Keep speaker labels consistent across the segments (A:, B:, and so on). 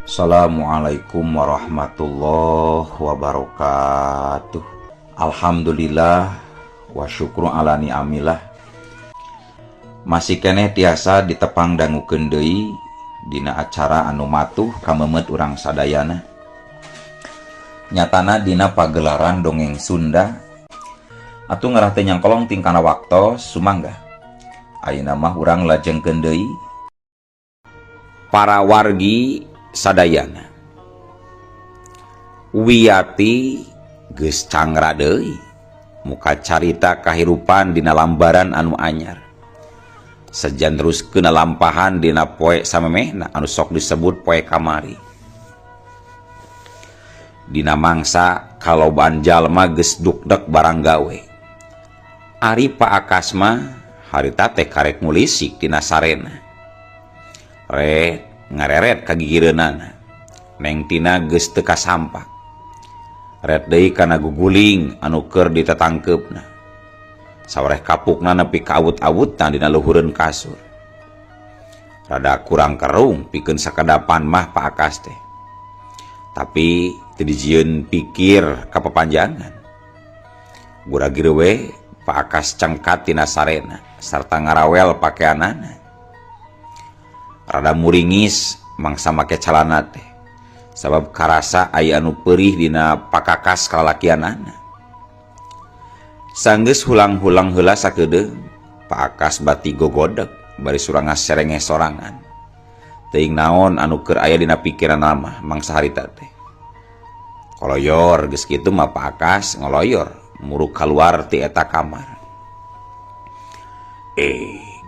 A: Assalamualaikum warahmatullahi wabarakatuh. Alhamdulillah wa syukru ala ni'amillah. Masih keneh tiasa ditepang dangukeun deui dina acara anu matuh kameumeut urang sadayana. Nyatana dina pagelaran dongeng Sunda. Atuh ngarah teu nyangkolong tingkana waktos sumangga. Ayeuna mah urang lajengkeun deui para wargi sadayana. Wiyati geus cangra deui muka carita kahirupan dina lambaran anu anyar. Sejan teruskeun lampahan dina poe samemehna anu sok disebut poe kamari. Dina mangsa kalobaan jalma geus dukdek barang gawe. Ari Pak Akas mah harita teh karek mulisik tina sarena. Ret ngareret ka gigireunana. Neng Tina geus teu kasampak. Ret deui kana guguling anu keur ditetangkeupna. Sawareh kapukna nepi ka awut-awutna dina luhureun kasur. Rada kurang kerung pikeun sakadapan mah Pak Akas teh. Tapi teu dijieun pikir kapapanjangan. Guragir we Pak Akas cengkat tina sarena sarta ngarawel pakeanana. Rada muringis mangsa make calana teh. Sabab karasa aya anu peurih dina pakakas kalalakianana. Sanggeus hulang-hulang heula sakedeung, Pak Akas bati gogodeg bari surangah serengeh sorangan. Teuing naon anu keur aya dina pikiranna mah mangsa harita teh. Koloyor geus kitu mah Pak Akas ngoloyor muruk kaluar ti eta kamar.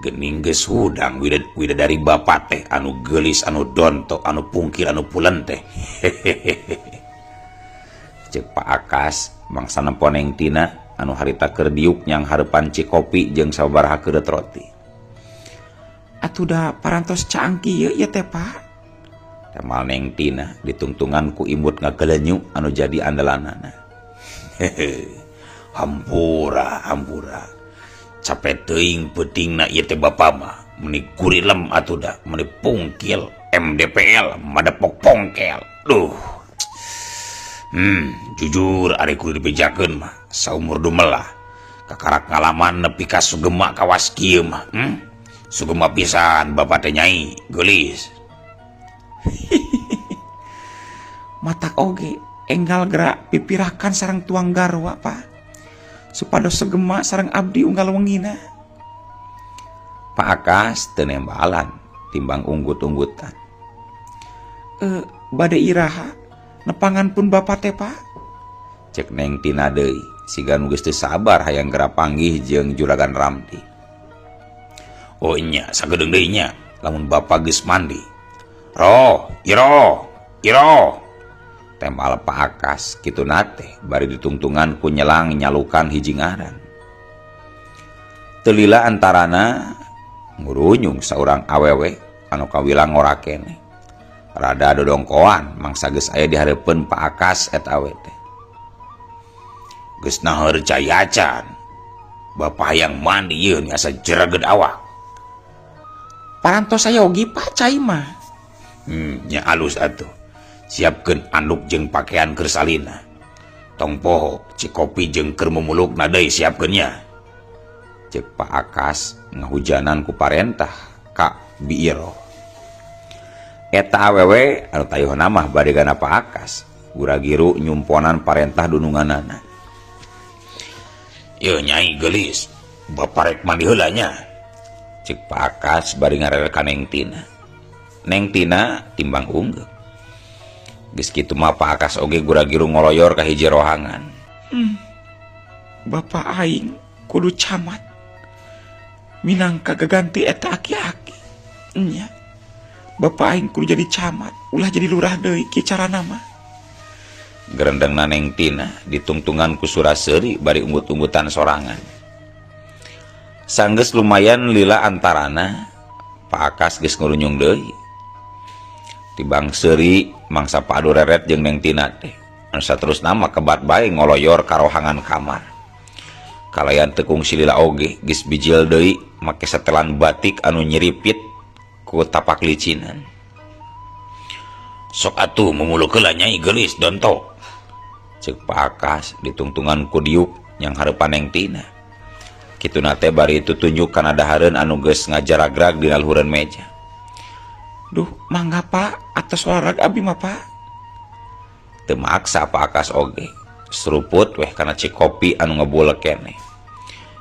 A: Gening geus hudang widadari bapa teh anu geulis anu donto anu pungkil anu pulen teh. Hehehe. Ceuk Pak Akas mangsa nempo Neng Tina anu harita keur diuk nyang hareupan cikopi jeung sababaraha keureut roti. Atuh da parantos caang kieu ieu teh Pak. Temal Neng Tina ditungtungan ku imut ngagelenyu anu jadi andalanana. Hehe. Hampura, hampura. Capek teuing peutingna ieu teh bapa mah. Meuni gurilem atuh da, meuni pungkil MDPL madepok pongkel. Duh. Jujur ari kudu dibejakeun mah saumur dumelah. Kakarak ngalaman nepi ka sugema kawas kieu mah. Sugema pisan bapa teh nyai, geulis. Matak oge enggal gerak pipirakan sareng tuang garwa, Pak. Supados sugema sareng abdi unggal wengina. Pak Akas teu nembalan timbang unggut-unggutan. Bade iraha nepangan pun bapa teh, Pak. Cek Neng Tina deui, siga nu geus teu sabar hayang geura panggih jeung Juragan Ramdi. Oh nya, sagedeung deui nya, lamun bapa geus mandi. Roh, iro, iro. Tembal Pak Akas kitu nate bari ditungtungan ku nyelang nyalukan hiji ngaran. Teu lila antarana ngurunyung saurang awewe anu kawilang ngora keneh. Rada dodongkoan mangsa geus aya di hareupeun Pak Akas eta awe teh. Geus naheur cai acan. Bapa hayang mandi ieu nya asa jereged awak. Parantos sayogi Pak cai mah. Nya alus atuh. Siapkeun anduk jeung pakaian keur salina. Tong poho cikopi jeung keur mumulukna deui siapkeun nya. Ceuk Pak Akas ngahujanan ku parentah ka Bi Iroh. Eta awewe anu tayuhna mah badegana Pak Akas. Guragiru nyumponan parentah dununganana. Yeuh nyai geulis, bapa rek mandi heula nya. Ceuk Pak Akas bari ngarere ka Neng Tina. Neng Tina timbang unggeuk. Geus kitu mah Pak Akas oge guragiru ngoloyor ka hiji rohangan. Bapak aing kudu camat. Minangka gaganti eta aki-aki. Nya. Bapak aing kudu jadi camat, ulah jadi lurah deui kieu carana mah. Gerendengna Neng Tina ditungtungan ku sura seuri bari unggut-unggutan sorangan. Sanggeus lumayan lila antarana Pak Akas geus ngurunyung deui. Tibang seuri mangsa padu reret jeung Neng Tina teh. Anu saterusna mah kebat bae ngoloyor ka rohangan kamar. Kalayan tekung silila oge geus bijil deui make setelan batik anu nyiripit ku tapak licinan. Sok atuh mumuluk heula Nyai geulis donto. Ceuk Pak Akas ditungtungan ku diuk yang hareupan Neng Tina. Kituna teh bari tutunjuk kana dahareun anu geus ngajaragrag dina luhureun meja. Duh, mangga Pak, atos warag abi mah Pak. Teu maksa Pak Akas oge. Seruput weh kana cikopi anu ngebul keneh.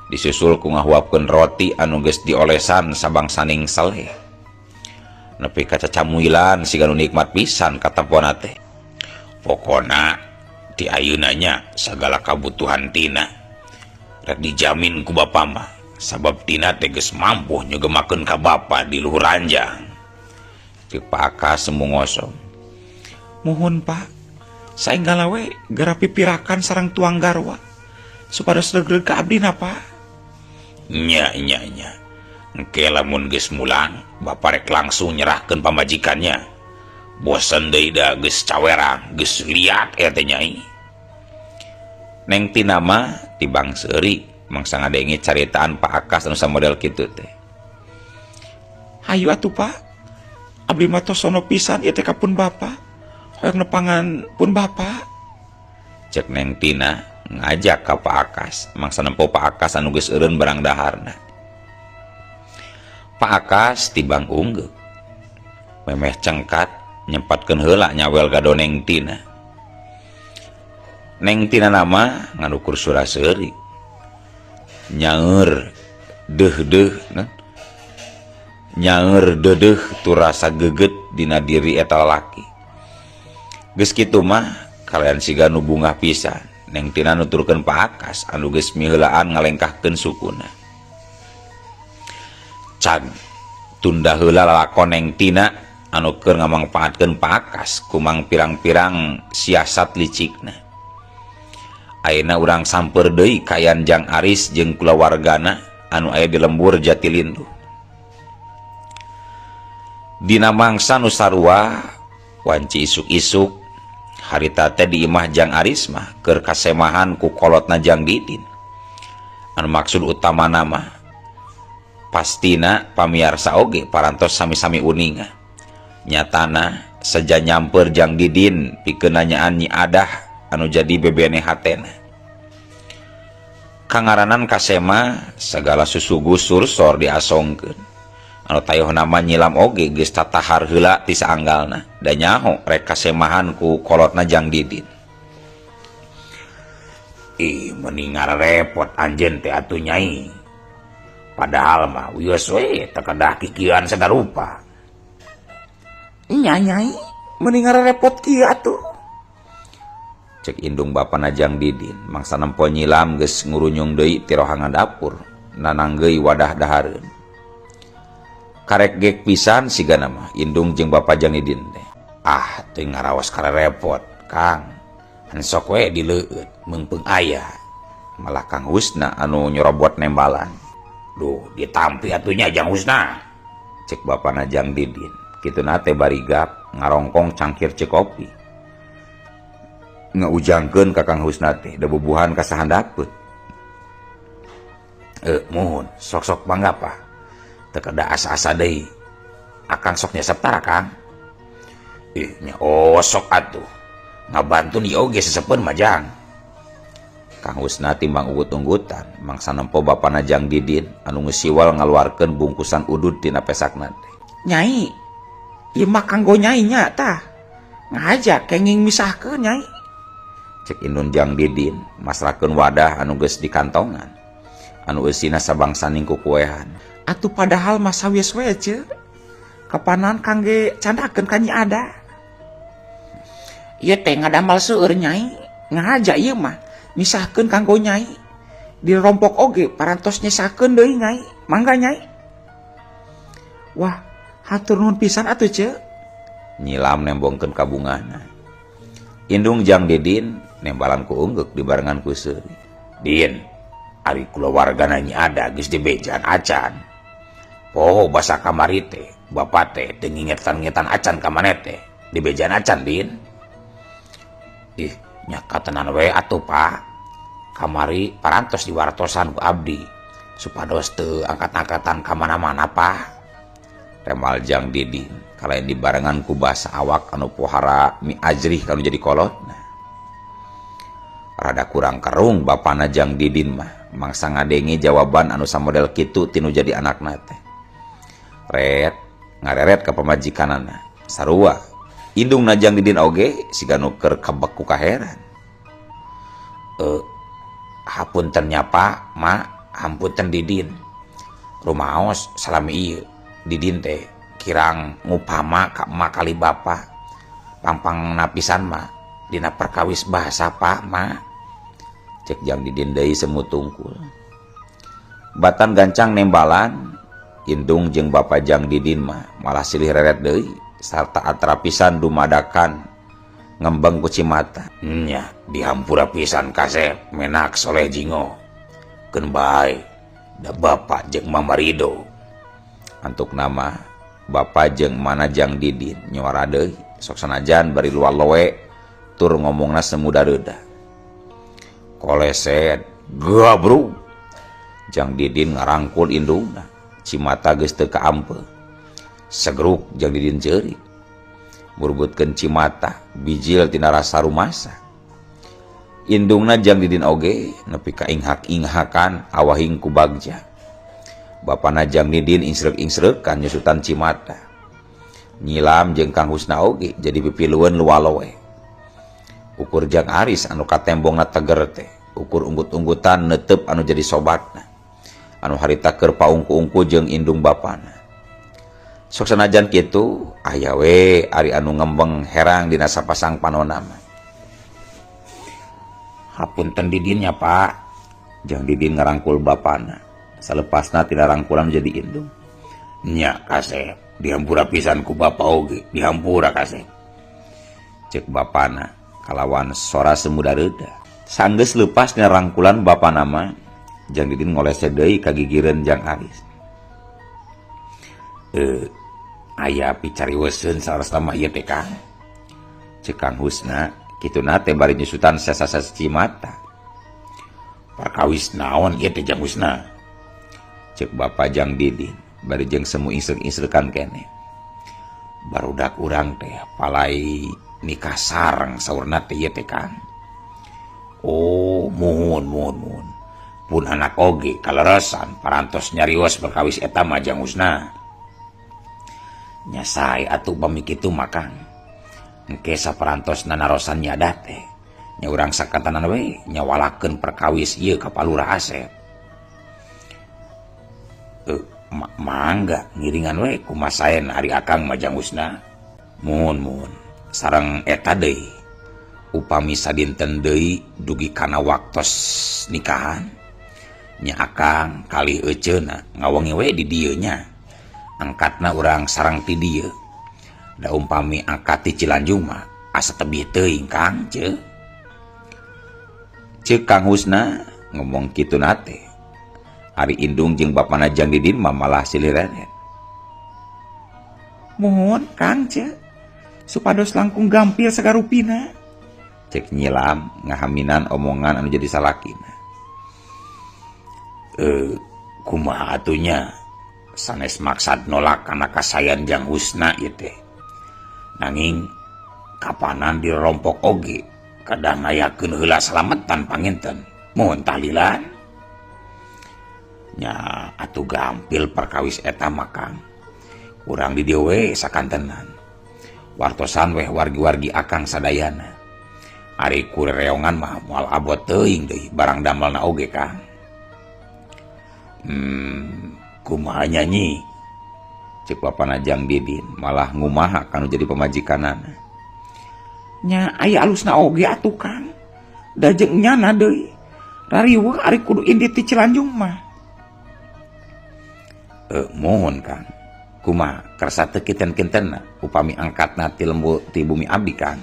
A: Disusul ku ngahuapkeun roti anu geus diolesan sabangsaning seleh. Nepi ka cacamuilan siga nu nikmat pisan katempona teh. Pokona ti ayeuna nya sagala kabutuhan Tina rek dijamin ku bapa mah sabab Tina teh geus mampu nyegemakeun ka bapa di luhur ranjang. Ceuk Pak Akas sembung ngosong. Muhun Pak, saenggala we geura pipirakan sareng tuang garwa supados regreg ka abdina Pak. Nya nya nya. Engke lamun geus mulang, bapa rek langsung nyerahkeun pamajikannya. Bosen deui da geus cawerang, geus liat eta teh Nyai. Neng Tina mah tibang seuri mangsa ngadenge caritaan Pak Akas anu samodel kitu teh. Hayu atuh Pak, abdi mah tos sono pisan ieu teh ka pun bapa. Hoyong nepangan pun bapa. Cek Neng Tina ngajak ka Pak Akas, mangsa nempo Pak Akas anu geus eureun barang daharna. Pak Akas tibang unggeuk. Memeh cengkat nyempatkeun heula nyawel gado Neng Tina. Neng Tina nama nganukur sura-seuri. Nyaeur deuh-deuh nah. Nyaeur deudeuh turasa geget dina diri eta lalaki. Geus kitu mah kalian siga nu bungah pisan. Neng Tina nuturkeun Pak Akas anu geus miheulaan ngalengkahkeun sukuna. Cag tunda heula lalakon Neng Tina anu keur ngamangpaatkeun Pak Akas kumang pirang-pirang siasat licikna. Ayeuna urang samper deui kayan Jang Aris jeung kulawargana anu aya di lembur Jatilinduh. Dina mangsa nu sarua wanci isuk-isuk harita teh di imah Jang Aris mah keur kasemahan ku kolotna Jang Didin. Anu maksud utamana mah pastina pamiarsa oge parantos sami-sami uninga. Nyatana seja nyamper Jang Didin pikeun nanyaan Nyi Adah anu jadi bebene hatena. Kangaranan kasema segala susugu sursor diasongkeun. Anu tayoh nama nyilam oge geus tatahar heula ti saanggalna da nyaho rek kasemahan ku kolotna Jang Didin. Ih, meni ngarepot anjeun teh atuh Nyai. Padahal mah wios we teu kedah kikieuan sadarupa. Nya Nyai, meni ngarepot kieu atuh. Cek indung bapana Jang Didin, mangsa nempo nyilam geus ngurunyung deui ti rohangan dapur, nananggeui wadah dahareun. Karek gek pisan sigana mah indung jeung bapa Jang Didin teh. Ah, teu ngaraos karepot, Kang. Hansok we dileueut, meungpeung aya. Malah Kang Husna anu nyorobot nembalan. Duh, ditampi atuh nya Jang Husna. Cek bapana Jang Didin. Kituna teh bari gap ngarongkong cangkir cekopi. Ngaujangkeun ka Kang Husna teh da bubuhan ka sahandapeun. Muhun, sok-sok mangga Pak. Teu kedah asa-asa deui. Akang sok nyesep tara, Kang. Ih, nya osok atuh. Ngabantu ieu oge sesepeun mah Jang. Kang Husna timbang ugut-unggutan, mangsa nempo bapana Jang Didin anu ngesiwal ngaluarkeun bungkusan udud tina pesakna teh. Nyai, ieu mah kanggo Nyai nya tah. Ngahaja kenging misahkeun Nyai. Cek indun Jang Didin masrakeun wadah anu geus dikantongan. Anu eusina sabangsaning kukuehan. Atuh padahal mah sawios we ce. Kapanan kangge candakeun ka Nyi Ada. Ieu teh ngadamal seueur Nyai. Ngahaja ieu mah misahkeun kanggo Nyai. Dirompok oge parantos nyesakeun deui Nyai. Mangga Nyai. Wah, hatur nuhun pisan atuh ce. Nyilam nembongkeun kabungana. Indung Jang Didin nembalan ku unggeuk dibarengan ku seuri. Din, ari kulawargana Nyi Ada geus dibejaan acan. Poho basa kamari teh, bapa teh teu ngingetan-ngingetan acan ka maneh teh. Dibejaan acan, Din. Ih, nya katenan we atuh, Pak. Kamari parantos diwartosan ku abdi supados teu angkat-angkatan ka mana-mana, Pak. Temal Jang Didin kalayan dibarengan ku basa awak anu pohara mi ajrih kanu jadi kolotna. Rada kurang kerung bapana Jang Didin mah mangsa ngadenge jawaban anu samodel kitu tinu jadi anakna teh. Ret ngareret ka pamajikanana sarua indungna Jang Didin oge siga nu keur kebek ku kaheran. Hapunten nya Pak, Ma, hampunten Didin. Rumaos salami ieu Didin teh kirang ngupama ka emak kali bapa. Pangpang napisan mah dina perkawis bahasa Pak, Ma. Cek Jang Didin deui semu tungkul. Batan gancang nembalan indung jeung bapa Jang Didin mah malah silih reret deui sarta atrapisan dumadakan ngembeng ku cimata. Nya dihampura pisan kasep menak soleh jingo. Keun bae da bapa jeung Mama Rido. Antuk nama bapa jeung mana Jang Didin nyuara deui sok sanajan bari luar loe tur ngomongna semu dareuda. Koleset gabrug Jang Didin ngarangkul indungna cimata geus teu kaampeu. Segruk Jang Didin ceurik murbutkeun cimata bijil tina rasa rumasa. Indungna Jang Didin oge nepi ka inghak-inghakan awahing ku bagja. Bapana Jang Didin insreuk-insreukan nyusutan cimata. Nyilam jeung Kang Husna oge jadi pipilueun luwalowe. Ukur Jang Aris anu katembongna teger teh, ukur unggut-unggutan netep anu jadi sobatna. Anu harita keur paungku-ungku jeung indung bapana. Sok sanajan kitu aya we ari anu ngembeng herang dina sapasang panona mah. Hapunten Didin nya Pak. Jang Didin ngarangkul bapana. Salepasna tina rangkulan jadi indung. Nya kasep, dihampura pisan ku bapa oge, dihampura kasep. Cek bapana kalawan sora semu dareuda. Sanggeus leupas nya rangkulan bapana mah, Jang Didin ngolese deui ka gigireun Jang Aris. Aya picariweuseun saurasna mah ieu teh Kang. Cek Kang Husna kituna teh bari nyusutan sesa-sesa cimata. Perkawis naon ieu teh Jang Husna? Cek bapa Jang Didin bari jeung semu insrek-insrekan keneh. Barudak urang teh palai nikah sareng saurna teh ieu teh Kang. Oh, muhun muhun muhun. Pun anak oge kaleresan parantos nyarios perkawis eta mah Jang Husna. Nya sae atuh pami kitu mah Kang. Engke saparantos nanarosan nyadah teh nya urang sakantenan we nyawalakeun perkawis ieu ka Palurah Asep. Mangga ngiringan we kumasaen ari akang mah Jang Husna. Muhun muhun sareng eta deui upami sadinten deui dugi kana waktos nikahan nya akang kalih euceuna ngawengi we di dieu nya. Angkatna urang sareng ti dieu. Da umpami angkat ti Cilanjung mah asa tebih teuing Kang ceuk. Ceuk Kang Husna ngomong kitu na teh. Ari indung jeung bapana Jang Didin mah malah silih reret. Mohon Kang ceuk supados langkung gampil sagarupina. Cek nyilam ngahaminan omongan anu jadi salakina. Kumaha atunya sanes maksad nolak kana kasayan Jang Husna ieu teh. Nanging kapanan dirompok oge kadang ngayakeun heula salametan panginten. Mohon tahlilan. Nya atuh gampil perkawis eta mah Kang. Urang di dieu we sakantenan. Wartosan weh wargi-wargi akang sadayana. Ari kurereongan mah moal abot teuing deui barang damelna oge Kang. Kumaha nyanyi? Cek bapana Jang Didin malah ngumaha kanu jadi pamajikanana. Nya aya alusna oge atuh Kang. Da jeung nyana deui. Rariweuh ari kudu indit ti Cilanjung mah. Mohon Kang. Kumaha kersa teu kinten-kintenna upami angkatna ti lembu ti bumi abdi Kang.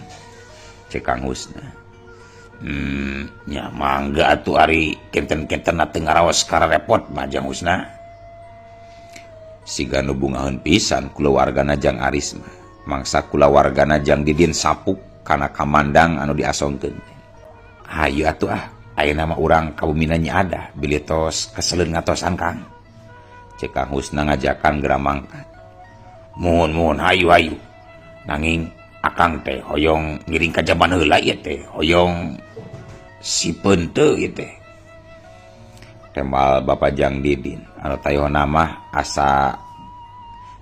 A: Cek Kang Husna. Nya mangga atuh ari kinten-kintenna teu ngaraos kararepot mah Jang Husna. Siga nu bungaheun pisan kulawargana Jang Aris mah. Mangsa kulawargana Jang Didin sapuk kana kamandang anu diasongkeun teh. Hayu atuh ah, ayeuna mah urang ka bumina nya ada bilih tos keseleun ngatosan Kang. Cek Kang Husna ngajakan geura mangkat. Muhun muhun hayu hayu. Nanging akang teh hoyong ngiring ka jamban heula ieu teh, hoyong sipeun teu ieu teh. Tembal Bapa Jang Didin anu tayohna mah asa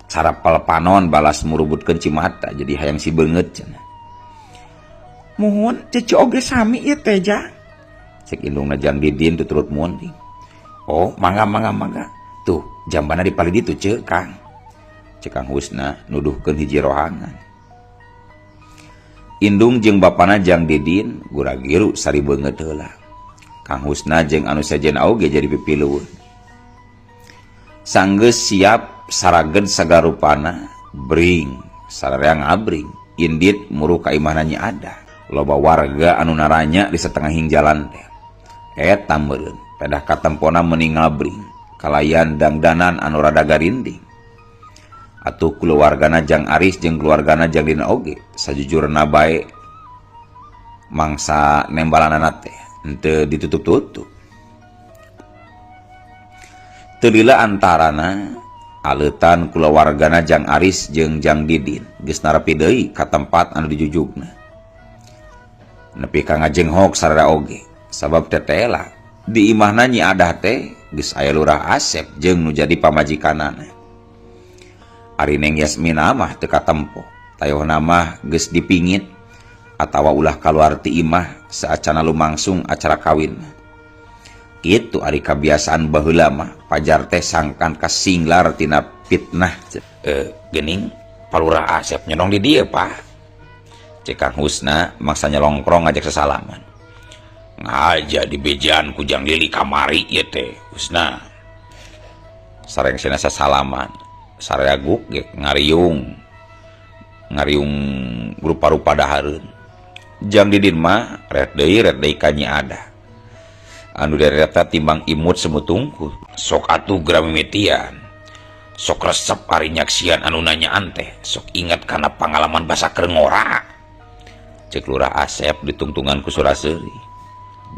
A: cara palpanon balas murubutkeun cimata jadi hayang si beungeut cenah. Muhun cece oge sami ieu teh Jang. Cek indungna Jang Didin tuturut munding. Oh, mangga mangga mangga. Tuh, jambana di palih ditu ceu Kang. Cek Kang Husna nuduhkeun hiji rohangan. Indung jeung bapana Jang Didin gura-giru sari beungeut heula. Kang Husna jeung anu sejen oge jadi pipilueun. Sanggeus siap saragen sagarupana bring sararea ngabring indit muru ka imahna Nyi Adah. Loba warga anu naranya di satengahing jalan teh. Eta meureun pedah katempona meuni ngabring kalayan dangdanan anu rada garinding. Atuh kulawargana Jang Aris jeung keluargana Jang Dina oge sajujurna bae mangsa nembalanana teh henteu ditutup-tutup. Teu lila antarana aleutan kulawargana Jang Aris jeung Jang Didin geus narepi deui ka tempat anu dijujugna. Nepi ka ngajenghok sararea oge sabab tetela di imahna Nyi Adah teh geus aya Lurah Asep jeung nu jadi pamajikanana. Ari Neng Yasmina mah teu katempo, tayohna mah geus dipingit atawa ulah kaluar ti imah saacana lumangsung acara kawin. Kitu ari kabiasaan baheula mah pajar teh sangkan kasinglar tina fitnah. Geuning Palurah Asep nyonong di dieu Pak. Cek Kang Husna maksa nyelongkrong ngajak sesalaman. Ngaja di bejaan ku Jang Lili kamari ieu teh Husna. Sarengsena sasalaman. Sararea gugek ngariung. Ngariung rupa-rupa dahareun. Jang Didin mah ret deui ka Nyi Adah. Anu dereta timbang imut semut tungkul. Sok atuh geura mimitian. Sok resep ari nyaksian anu nanyaan teh. Sok ingat kana pangalaman basa keur ngora. Cek Lurah Asep ditungtungan ku sura-seuri.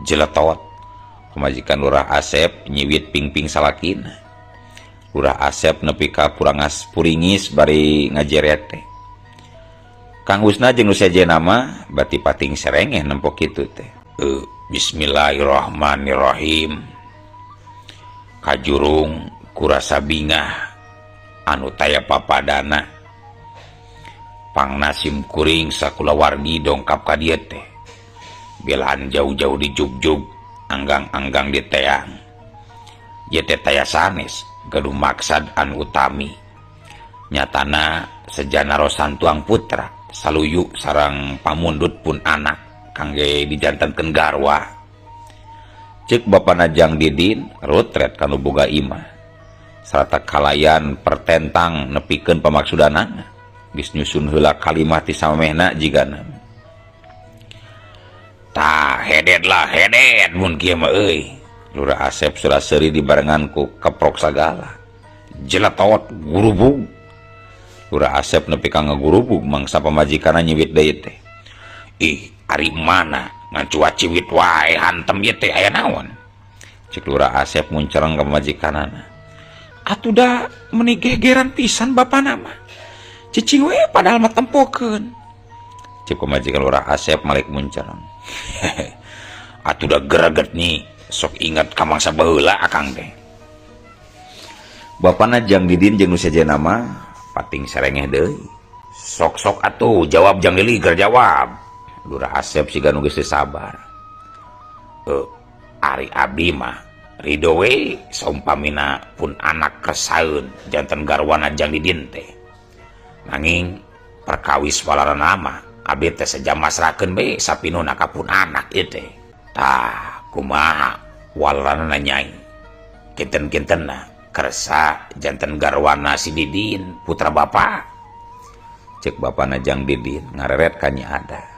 A: Jeletot. Pamajikan Lurah Asep nyiwit pingping salakina. Lurah Asep nepi ka purangas puringis bari ngajeret teh. Kang Husna jeung nu sejenna mah bati pating serengeh nempo kitu teh. Bismillahirrahmanirrahim. Kajurung kurasa bingah anu taya papadana. Pangna sim kuring sakulawargi dongkap ka dieu teh. Belaan jauh-jauh dijugjug, anggang-anggang diteang. Ieu teh taya sanes gaduh maksad anu utami. Nyatana sejana rosan tuang putra saluyu sareng pamundut pun anak kangge dijantankeun garwa. Ceuk bapana Jang Didin rutret kanu boga imah. Sarta kalayan pertentang nepikeun pamaksudanana. Geus nyusun heula kalimah ti samemehna jigana. Tah hedet lah hedet mun kieu mah euy. Lurah Asep sura-seuri dibarengan ku keprok sagala. Jeletot gurubug. Lurah Asep nepi ka ngagurubug mangsa pamajikanna nyiwit deui teh. Ih, ari mana ngan cuaciwit wae hantem ieu teh aya naon? Cek Lurah Asep muncereng ka pamajikanana. Atuh da meuni gegeran pisan bapana mah. Cicing we padahal mah tempokeun. Cek pamajikan Lurah Asep malik muncereng. Atuh da greget nih, sok ingat ka mangsa baheula akang teh. Bapana Jang Didin jeung nu sejenna mah pating serengeh deui. Sok-sok atuh jawab Jang Lili ger jawab. Lurah Asep siga nu geus teu sabar. Ari abdi mah ridho we saumpamina pun anak kersaeun janten garwana Jang Didin teh. Nanging perkawis walarana mah abdi teh sejam masrakeun be sapinuna ka pun anak ieu teh. Tah kumaha walarana nyai. Kinten-kintenna kersa janten garwana si Didin putra bapa. Cek bapana Jang Didin ngareret ka Nyi Adah.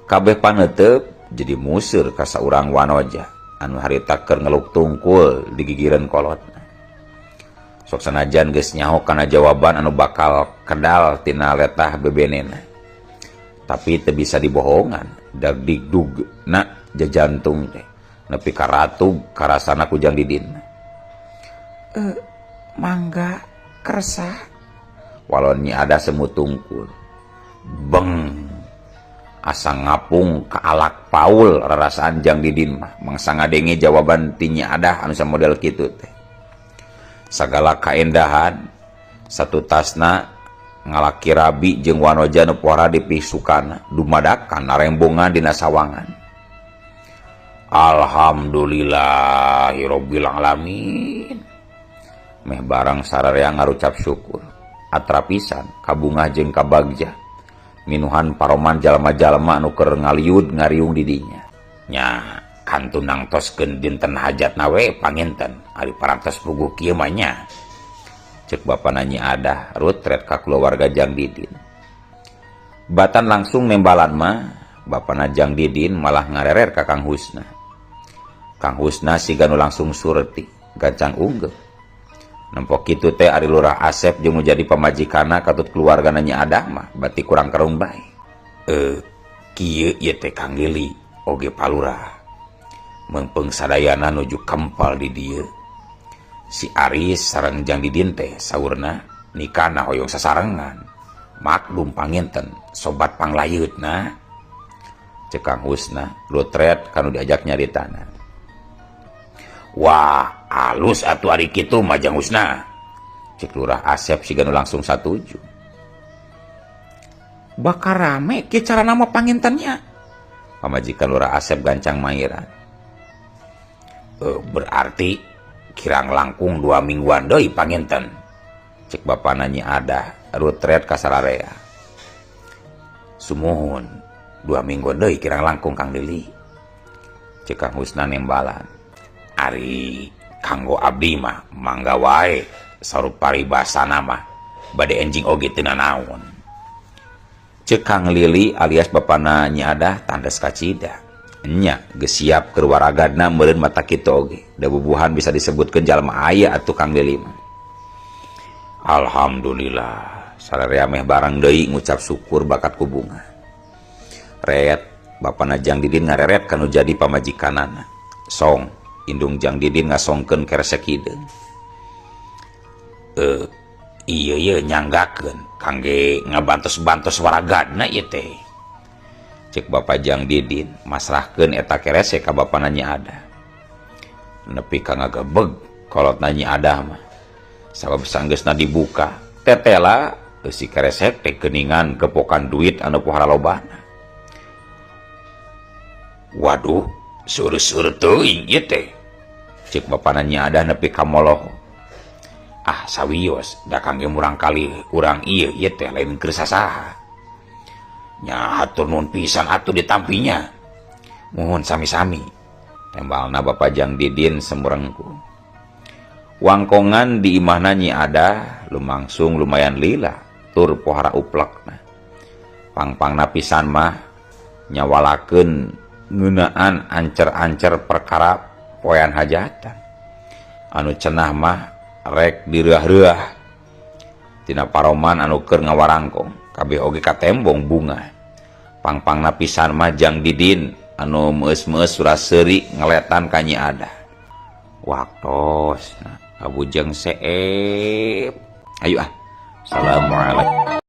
A: Kabeh paneuteup jadi museur ka saurang wanoja anu harita keur ngeluk tungkul di gigireun kolotna. Sok sanajan geus nyaho kana jawaban anu bakal kedal tina letah bebenena. Tapi teu bisa dibohongan, dagdigdugna jajantung teh nepi ka ratug karasana ku Jang Didin. Mangga kersa. Walon Nyi Ada semu tungkul. Beng asa ngapung ka alak paul rarasaan Jang Didin mah mangsa ngadenge jawaban ti Nyi Adah anu samodel kitu teh. Sagala kaendahan satutasna ngalaki rabi jeung wanoja nu pohara dipisukana dumadakan narembongan dina sawangan. Alhamdulillahirabbil alamin. Meh barang sararea ngarucap syukur. Atra pisan kabungah jeung kabagja. Minuhan paroman jalma-jalma nu keur ngaliud ngariung di dinya. Nya kantun nangtoskeun dinten hajatna we panginten ari parantos puguh kieu mah nya. Cek bapana Nyi Adah rutret ka kulawarga Jang Didin. Batan langsung nembalan mah bapana Jang Didin malah ngarerer ka Kang Husna. Kang Husna siga nu langsung surti gancang unggeuh. Nempok kitu teh ari Lurah Asep jeung nu jadi pamajikanna katut keluargana Nyi Adah mah bati kurang karung bae. Kieu ieu teh Kang Lili oge Palurah. Meungpeung sadayana nuju kempal di dieu. Si Aris sareng Jang Didin teh saurna nikahna hoyong sasarengan. Maklum panginten sobat panglayeutna. Cek Kang Husna lutret kanu diajak nyaritana. Wah, alus atuh ari kitu mah Jang Husna. Cek Lurah Asep siga nu langsung satuju. Bakal rame kieu carana mah pangintennya. Pamajikan Lurah Asep gancang mairan. Berarti kirang langkung 2 mingguan deui panginten. Cek bapana Nyi Adah rutret ka sararea. Sumuhun 2 mingguan deui kirang langkung Kang Lili. Cek Kang Husna nembalan. Ari kanggo abdi mah mangga wae sarup paribasana mah bade enjing oge teu nanaon. Cek Kang Lili alias bapana Nyi Adah tandes kacida. Nya geus siap keur waragadna meureun mata kitu oge. Da bubuhan bisa disebutkeun jalma aya atuh Kang Lili mah. Alhamdulillah sararea meh barang deui ngucap syukur bakat ku bunga. Ret bapana Jang Didin ngareret kanu jadi pamajikanana. Song indung Jang Didin ngasongkeun keresek hideung. Ieu ye nyanggakeun kangge ngabantos-bantos waragadna ieu teh. Cek bapa Jang Didin masrahkeun eta keresek ka bapana Nyi Adah. Nepi ka ngagebeg kolotna Nyi Adah mah. Sabab sanggeusna dibuka tetela eusi keresek teh geuningan gepokan duit anu pohara lobana. Waduh, seueur-seueur teuing ieu teh. Cek bapana Nyi Adah nepi ka moloho. Ah, sawios da kangge murang kali urang ieu ieu teh lain keur sasaha. Nya hatur nuhun pisan atuh ditampinya. Muhun sami-sami. Tembalna Bapa Jang Didin semurengku. Wangkongan di imahna Nyi Adah lumangsung lumayan lila tur pohara uplekna. Pangpangna pisan mah nyawalakeun ngeunaan ancer-ancer perkara poean hajatan. Anu cenah mah rek direuah-reuah tina paroman anu keur ngawarangkong kabeh oge katembong bunga. Pangpangna pisan mah Jang Didin anu meus-meus sura-seuri ngeletan ka Nyi Adah. Waktosna kabujeng seep. Ayo ah. Assalamualaikum.